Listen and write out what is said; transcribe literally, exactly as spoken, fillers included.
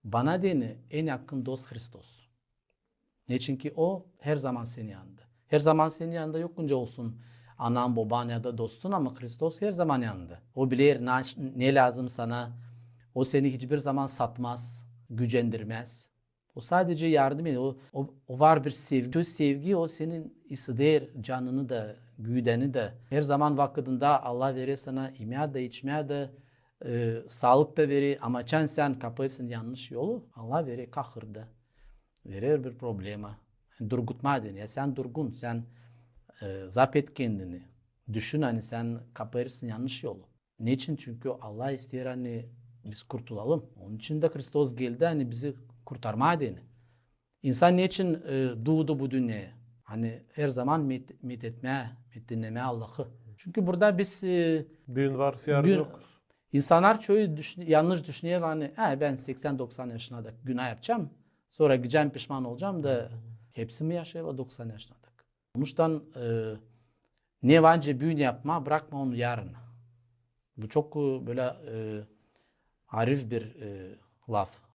Bana deyni en yakın dost Hristos. Neçinki O her zaman senin yanında. Her zaman senin yanında yokunca olsun anan, boban ya da dostun, ama Hristos her zaman yanında. O biler ne, ne lääzım sana. O seni hiçbir zaman satmaz, gücendirmez. O sadece yardım eder. O, o, o var bir sevgi. O sevgi, o senin iseder canını da, güdeni de. Her zaman vakıdında Allah verer sana imää da, içmää da, e, saalık da verer. Ama çan sän kapêrsın yannış yolu, Allah verer kahır da. Verer bir problema. Durgutmaa deyni. Ya sän durgun, sän, e, zap et kendini. Düşün, ani sän kapêrsın yannış yolu. Neçin? Çünkü Allah isteer, ani biz kurtulalım. Onun için dä Hristos geldi, ani bizi kurtarmaa deyni. İnsan neçin, e, duudu bu dünneyä? Ani her zaman met-, methetmää, methetmää Allahı. Çünkü burada biz, e, Büün varız, yarın yokuz. İnsannar çoyu düşün-, yannış düşüner, ani, "Ä, bän seksän doksan yaşına da günaa yapacam, sora gidecäm, pişman olacam da." Hepsi mi yaşêêr doksan yaşına da? Onuştan, e, ne var nicä büün yapmaa, brakma onu yarına. Bu çok, e, bölä, e, arif bir, e, laf.